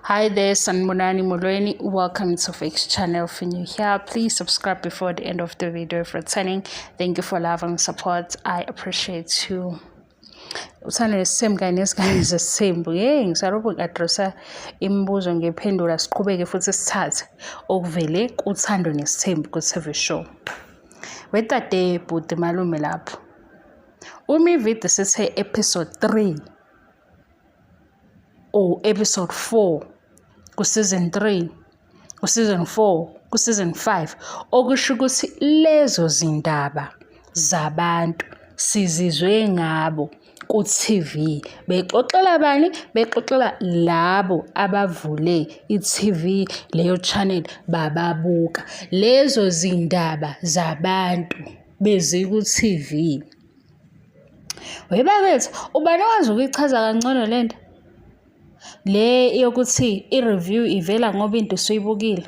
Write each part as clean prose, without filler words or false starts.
Hi there, Sanibonani Molweni. Welcome to Fix Channel. If you're new here, please subscribe before the end of the video. If returning, thank you for love and support. I appreciate you. Uthando nesithembu kanye nezingane zesithembu. Yeyi, ngisalokhu ngi-addressa imibuzo ngiphendula siqhubeke futhi sithathe okuvele kuthando nesithembu ku-TV show. Wedade bhuti malume lapho. Uma ividiyo sithe episode 3 or episode 4 ku-season 3 ku-season 4 ku-season 5 okusho ukuthi lezo zindaba zabantu sizizwe ngabo ku-TV bexoxela bani bexoxela labo abavule i-TV leyo channel bababuka lezo zindaba zabantu beziku-TV. Webakwethu, ubani owazi ukuyichaza kangcono le nto? Le yokuthi i-review ivela ngoba into usuyibukile.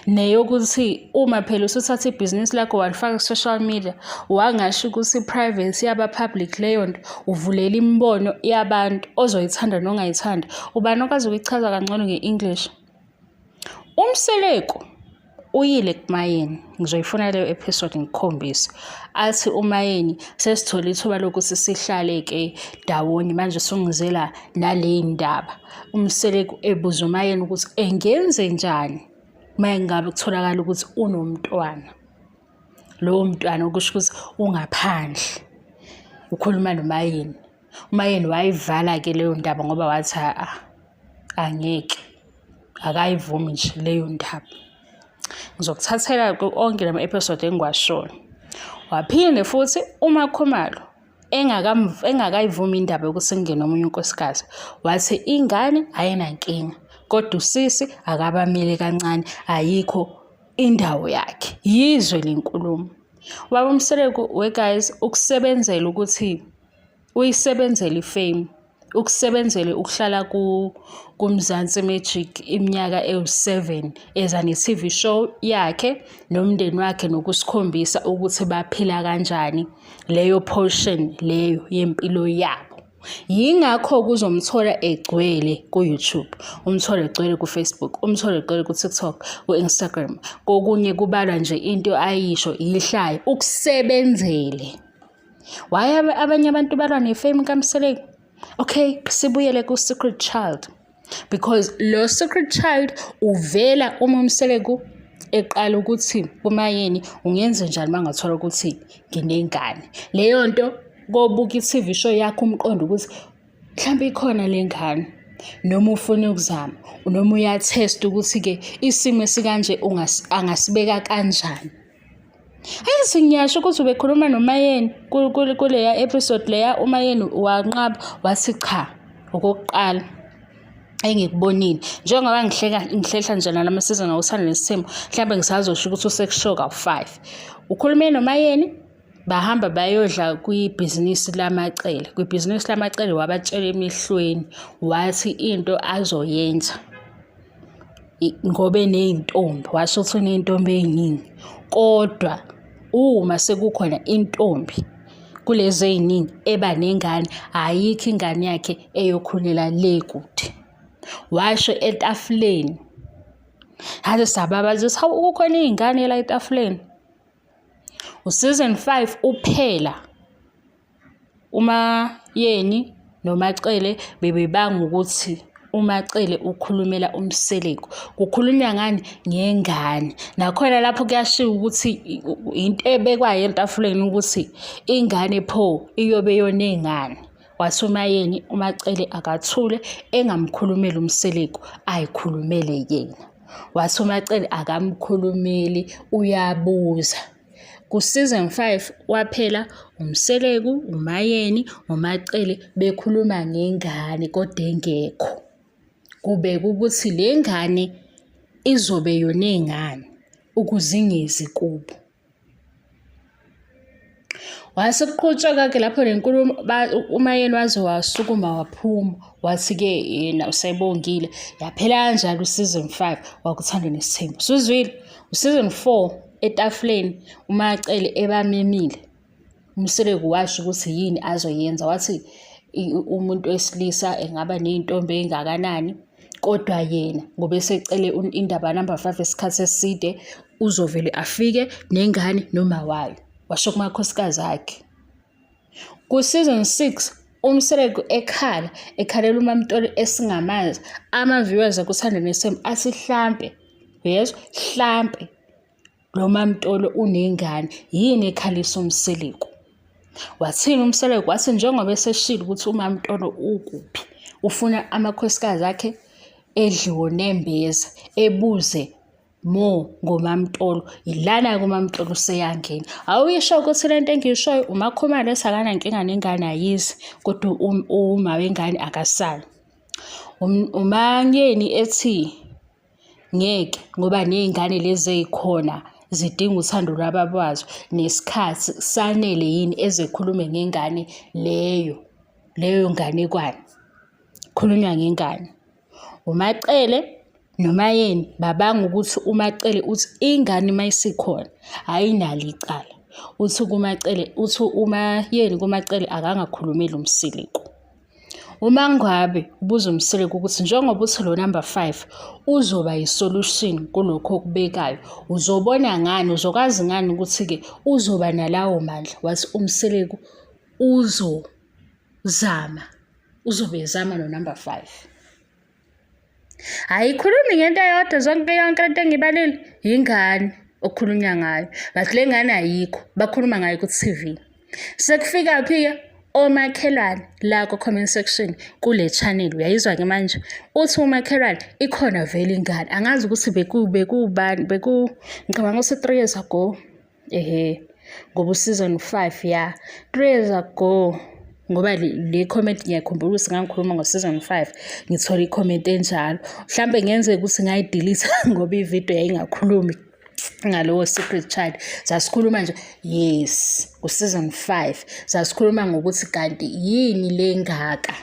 Neyokuthi uma phela usuthatha ibhizinisi lakho walifaka ku-social media, wangasho ukuthi i-privacy yaba-public leyo nto, uvulela imibono yabantu ozoyithanda nongayithandi. Ubani okwazi ukuyichaza kangcono nge-English? UMseleku uyile kuMayeni, ngizoyifuna leyo episode ngikukhombise. Athi uMayeni sesithole ithuba lokuthi sihlale-ke ndawonye manje sungizela nale ndaba. UMseleku ebuza uMayeni ukuthi engenze njani uma ngabe kutholakala ukuthi unomntwana. Lowo mntwana okusho ukuthi ungaphandle, ukhuluma noMayeni. UMayeni wayivala-ke leyo ndaba ngoba wathi a angeke akayivumi nje leyo ndaba. Ngizokuthathela onke lama episode engiwashoyo. Waphinde futhi uMakhumalo engakayivumi indaba yokuthi kungene omunye unkosikazi, wathi ingane ayinankinga kodwa usisi akabamele kancane, ayikho indawo yakhe. Yizwe le nkulumo. Ubaba uMseleku we guys ukusebenzela ukuthi uyisebenzele ifame ukusebenzele ukuhlala kuMzansi Magic iminyaka ewu-7 eza ne-TV show yakhe nomndeni wakhe nokusikhombisa ukuthi baphila kanjani leyo portion leyo yempilo yabo. Yingakho kuzomthola egcwele ku-YouTube, umthole egcwele ku-Facebook, umthole egcwele ku-TikTok, ku-Instagram. Kokunye kubalwa nje into ayisho yihlaya ukusebenzele. Why abanye abantu balwa nefame kaMseleku? Okay, sibuyele ku-Secret Child because lo Secret Child uvela uma uMseleku eqala ukuthi kuMayeni ungenze njani uma ngathola ukuthi nginengane. Leyo nto kobuka i-TV show yakho umqondo ukuthi mhlawumbe ikhona le ngane noma ufuna ukuzama noma uyathesta ukuthi-ke isimo esikanje angasibeka kanjani. Angithi ngiyasho ukuthi ubekhuluma noMayeni kuleya episode leya uMayeni wanqaba wathi cha okokuqala engikubonile njengoba ngihleka ngihlehla nje nalama season awuthanda nesithembu mhlawumbe ngisazosho ukuthi usekushow kawu-five ukhulume noMayeni bahamba bayodla kwibhizinisi lamacele kwibhizinisi lamacele wabatshela emehlweni wathi into azoyenza ngoba eney'ntombi, washo ukuthi uney'ntombi ey'ningi. Kodwa uma sekukhona intombi kulezi ey'ningi eba nengane, ayikho ingane yakhe eyokhulela le kude. Washo etafuleni, saze sababaza ukuthi hawu kukhona iy'ngane la etafuleni. U-season 5 uphela uMaYeni noMaCele bebebanga ukuthi uMaCele ukhulumela uMseleku. Kukhulunywa ngani? Ngengane. Nakhona lapho kuyashiwo ukuthi into ebekwayo etafuleni ukuthi ingane pho iyobe yone ngani. Wathi uMaYeni uMaCele akathule engamkhulumeli uMseleku ayikhulumele yena. Wathi uMaCele akamkhulumeli uyabuza. Ku-season 5 waphela uMseleku, uMayeni, uMaCele bekhuluma ngengane kodwa engekho. Kubekwa ukuthi le ngane izobe yone ngani ukuze ingezi kubo. Wase kuqhutsheka-ke lapho le nkulumo uMayeni waze wasukuma waphuma wathi-ke yena usebongile. Yaphela kanjalo u-season 5 wakuThando Nesithembu. Usuzwile? U-season 4 etafuleni uMaCele ebamemile uMseleku washo ukuthi yini azoyenza wathi umuntu wesilisa engaba ney'ntombi ey'ngakanani Kodwa yena ngoba esecele indaba number 5 isikhathi eside uzovele afike nengane noma wayo. Washo kumakhosikazi akhe. Ku-season 6 uMseleku ekhala ekhalela uMaMtolo esingamazi ama-viewers akuthanda nesem athi hlampe uyezwa hlampe lo MaMtolo unengane yini ekhalisa uMseleku wathini uMseleku wathi njengoba eseshilo ukuthi uMaMtolo ukuphi ufuna amakhosikazi akhe edliwe nembeza ebuze more ngoMaMtolo. Yilana-ke uMaMtolo useyangena. Awuyisho ukuthi le nto engiyishoyo uMakhumalo ethi akanankinga nengane ayizi, kodwa um, uma wengane akasali. Um, uMaNyeni ethi ngeke ngoba ney'ngane lezi ey'khona zidinga uthando lwababazo nesikhathi sanele yini ezekhulume ngengane leyo leyo nganekwane khulunywa ngengane uMaCele noMaYeni babanga ukuthi uMaCele uthi ingane uma isikhona ayinalo icala. Uthi kuMaCele, uthi uMaYeni kuMaCele akangakhulumeli uMseleku. UMaNgwabe ubuza uMseleku ukuthi njengoba uthi lo number 5 uzoba yi-solution kulokhu okubekayo, uzobona ngani, uzokwazi ngani ukuthi-ke uzoba nalawo mandla? Wathi uMseleku uzozama, uzobe ezama no number 5. Ayikhulumi ngento eyodwa zonke yonke lento engibalile yingane okukhulunywa ngayo but le ngane ayikho bakhuluma ngayo ku-TV. Sekufika phi-ke omakhelwane la ku-comment section kule channel uyayizwa-ke manje uthi umakhelwane ikhona vele ingane angazi ukuthi bekubani beku ngicabanga ukuthi 3 years ago Ehhe, ngoba u-season 5 ya 3 years ago ngoba le comment ngiyakhumbula ukuthi ngangikhuluma ngo-season 5 ngithola i-comment enjalo mhlampe ngenzeka ukuthi ngayidelete ngoba ividiyo yayingakhulumi ngalowo secret child sasikhuluma nje yes ku-season 5 sasikhuluma ngokuthi kanti yini le ngaka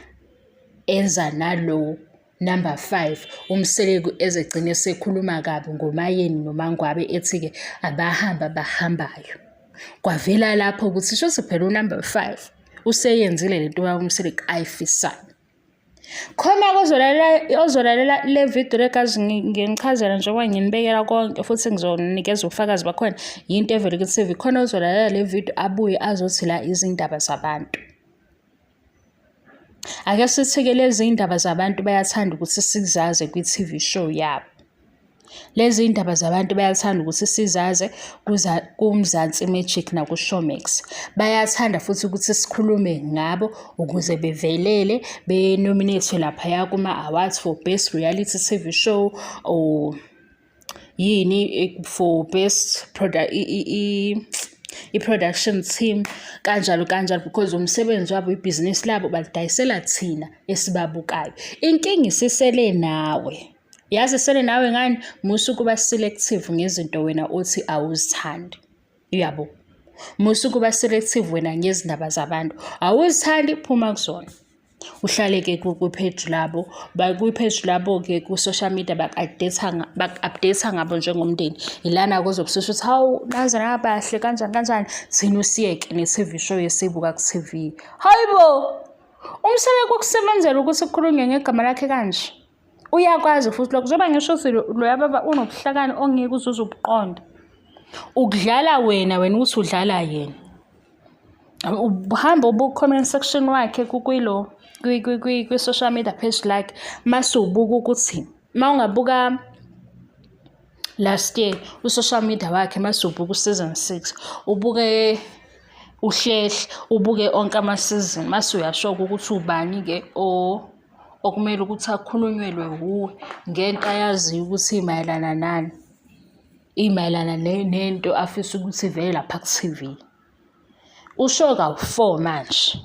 enza nalo Number 5, uMseleku ezegcine esekhuluma kabi ngoMaYeni noMaNgwabe ethi-ke abahambe abahambayo. Kwavela lapho ukuthi shuthi phela unumber 5 useyenzile lento ubaba uMseleku ayifisayo. Khona ozolalela ozolalela le video lekazi nginichazela njengoba nginibekela konke futhi ngizonikeza ubufakazi bakhona yinto evele ku-TV khona ozolalela le video abuye azothi la izindaba zabantu. Ake sithi-ke lezi iy'ndaba zabantu bayathanda ukuthi sizaze kwi-T_V show yabo. Lezi iy'ndaba zabantu bayathanda ukuthi sizaze kuMzansi Magic nakuShowmax. Bayathanda futhi ukuthi sikhulume ngabo ukuze bevelele benominethwe laphaya kuma-awards for best reality T_V show or yini for best product i-production team kanjalo kanjalo because umsebenzi wabo ibhizinisi labo balidayisela thina esibabukayo. Inkinga isisele nawe. Yazi isele nawe ngani? Musa ukuba selective ngezinto wena othi awuzithandi. Uyabo? Musa ukuba selective wena ngezindaba zabantu. Awuzithandi phuma kuzona. Uhlale-ke kwi-page labo, kwi-page labo-ke ku-social media baku-update-a baku-update-a ngabo njengomndeni. Ilana-ke ozobe ususho ukuthi hawu naze nabahle kanjani kanjani, thina usiyeke ne-T_V show esiyibuka ku-T_V. Hayi bo! Umseleku ukusebenzela ukuthi kukhulunywe ngegama lakhe kanje. Uyakwazi futhi lokho njengoba ngisho ukuthi loya baba unobuhlakani ongeke uze uze ubuqonde. Ukudlala wena, wena uthi udlala yena. Uhamba ubuka comment section wakhe kwilo kwi-social media page lakhe mase ubuka ukuthi uma ungabuka last year u-social media wakhe mase ubuka u-season 6 ubuke uhlehle ubuke onke ama-season mase uyasho-ke ukuthi ubani-ke okumele ukuthi akhulunywelwe wuwe ngento ayaziyo ukuthi imayelana nani imayelana nento afisa ukuthi ivele lapha ku-T_V. Usho kawu-four manje.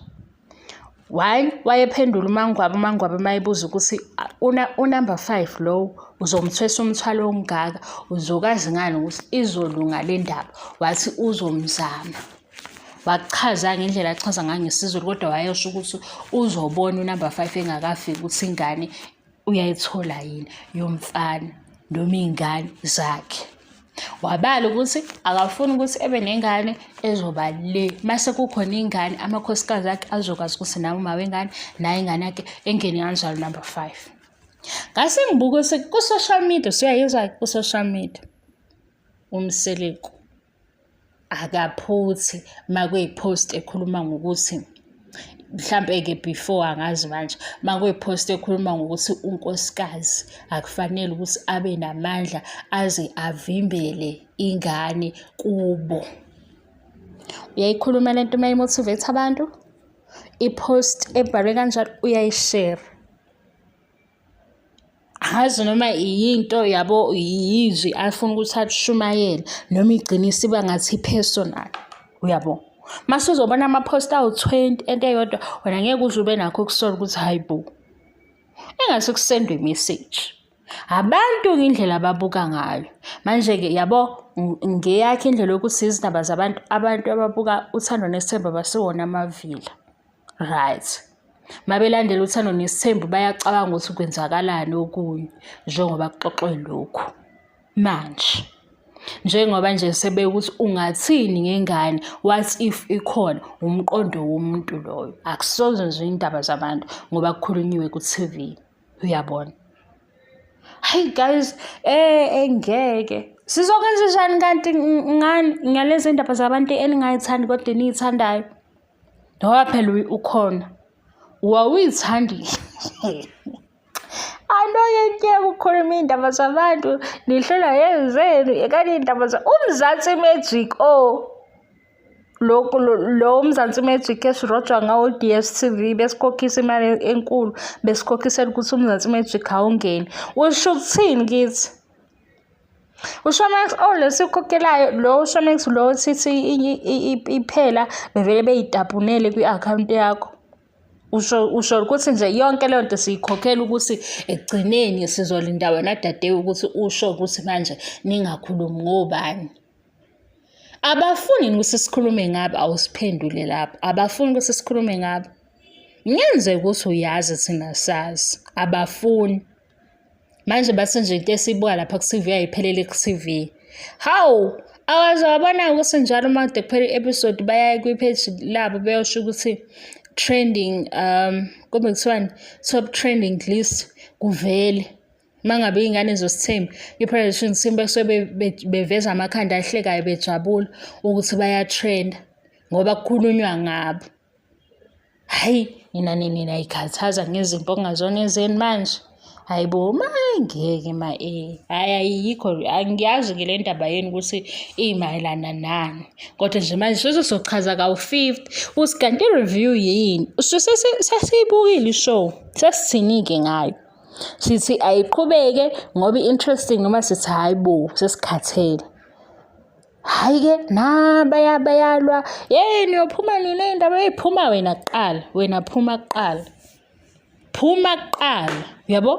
One, wayephendula uMaNgwabe, uMaNgwabe uma ebuza ukuthi unumber 5 lowo uzomthwesa umthwalo ongaka, uzokazi ngani ukuthi izolunga le ndaba? Wathi uzomzama. Wakuchaza ngendlela achaza ngayo ngesiZulu kodwa wayesho ukuthi uzobona unumber 5 engakafiki ukuthi ingane uyayithola yini yomfana noma iy'ngane zakhe. Wabala ukuthi akafuni ukuthi ebe nengane ezoba le mase kukhona ingane amakhosikazi akhe azokwazi ukuthi nawe uma wengane naye ingane yakhe engene kanjalo number 5. Ngase ngibuka ukuthi ku-social media, usuyayizwa-ke ku-social media, uMseleku akaphuthi makuyi-post ekhuluma ngokuthi mhlampe-ke before angazi manje makuyi-post ekhuluma ngokuthi unkosikazi akufanele ukuthi abe namandla aze avimbele ingane kubo. Uyayikhuluma lento uma imotivate abantu, i-post ebhalwe kanjalo uyayishera. Angazi noma yinto yabo yizwi afuna ukuthi alishumayele noma igcine isiba ngathi i-personal, uyabo? Mase uzobona ama-post awu-20 ento eyodwa, wena ngeke uze ube nakho ukusola ukuthi hhayi bo, engase kusendwe i-message. Abantu-ke indlela ababuka ngayo. Manje-ke yabo ngeyakho indlela yokuthi izindaba zabantu, abantu ababuka Uthando Nesithembu abasiwona amavila. Right. Mabelandela Uthando Nesithembu bayacabanga ukuthi kwenzakalani okunye njengoba kuxoxwe lokhu. Manje njengoba nje sebekuthi ungathini ngengane what if ikhona umqondo womuntu loyo akusoze nje indaba zabantu ngoba kukhulunyiwe ku-TV uyabona hayi guys eh ngeke sizokwenza njani kanti ngani ngalezi ndaba zabantu eningayithandi kodwa eniyithandayo ngoba phela ukhona wawuyithandi Anoye ngiyeke ukukhuluma iy'ndaba zabantu nihlelwa yezenu yekani iy'ndaba uMzansi Magic oh lokhu lo Mzansi Magic esirojwa ngawo u-DStv besikhokhisa imali enkulu besikhokhisela ukuthi uMzansi Magic awungeni usho ukuthini kithi uShowmax oh lesikhokhelayo lo uShowmax lo sithi iphela bevele beyitapunele kwi-akhawunti yakho usho usho ukuthi nje yonke leyo nto siyikhokhela ukuthi ekugcineni sizolinda wena dadewu ukuthi usho ukuthi manje ningakhulumi ngobani Abafuni ukuthi sikhulume ngabo, awusiphendule lapho. Abafuni ukuthi sikhulume ngabo. Kungenzeka ukuthi uyazi thina sazi. Abafuni. Manje bathi nje into esiyibuka lapha ku-TV ayiphelele ku-TV. Hawu, awaze wabona ukuthi njalo uma kude kuphela i-episode baya kwi-page labo beyosho ukuthi trending um kube kuthiwani top trending list kuvele Uma ngabe iy'ngane zosithembu, i-production team basuke beveza amakhanda ahlekayo bejabula ukuthi bayatrenda ngoba kukhulunywa ngabo. Hhayi, nina nini nayikhathaza ngezimpi okungazona ezenu manje. Hhayi bo, ma ngeke ma eh. Hhayi ayikho, angiyazi-ke le ndaba yenu ukuthi imayelana nani. Kodwa nje manje sesizochaza kawu-50 ukuthi kanti i-review yini. Sesiyibukile i-show, sesithini-ke ngayo? Sithi ayiqhubeke ngoba i-interesting noma sithi hhayi bo sesikhathele. Hhayi-ke nabaya bayalwa, yeyi niyophuma nini ey'ndaba, eyi phuma wena kuqala, wena phuma kuqala. Phuma kuqala, uyabo?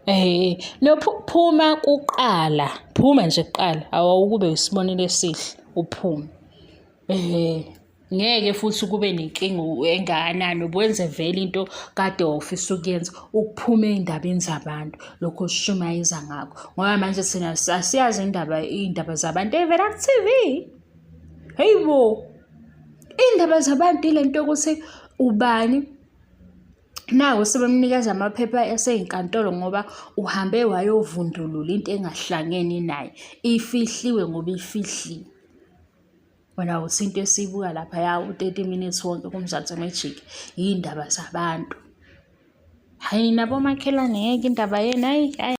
Eh, phuma kuqala, phuma nje kuqala, awukube isibonelo esihle, uphume. Eh. Ngeke futhi kube nenkinga engakanani ubenze vele into kade wawufisa ukuyenza ukuphuma ey'ndabeni zabantu lokhu osishumayeza ngakho ngoba manje thina asiyazi indaba iy'ndaba zabantu ey'vela ku-T_V. Hheyi bo, iy'ndaba zabantu ile nto yokuthi ubani naku sebemnikeza amaphepha esey'nkantolo ngoba uhambe wayovundulula into engahlangene naye, ifihliwe ngoba ifihliwe. Wena uthi into esiyibuka laphaya u-30 minutes wonke kuMzansi Magic yiy'ndaba zabantu. Hhayi nabomakhelwane ngeke indaba yenu hhayi hhayi.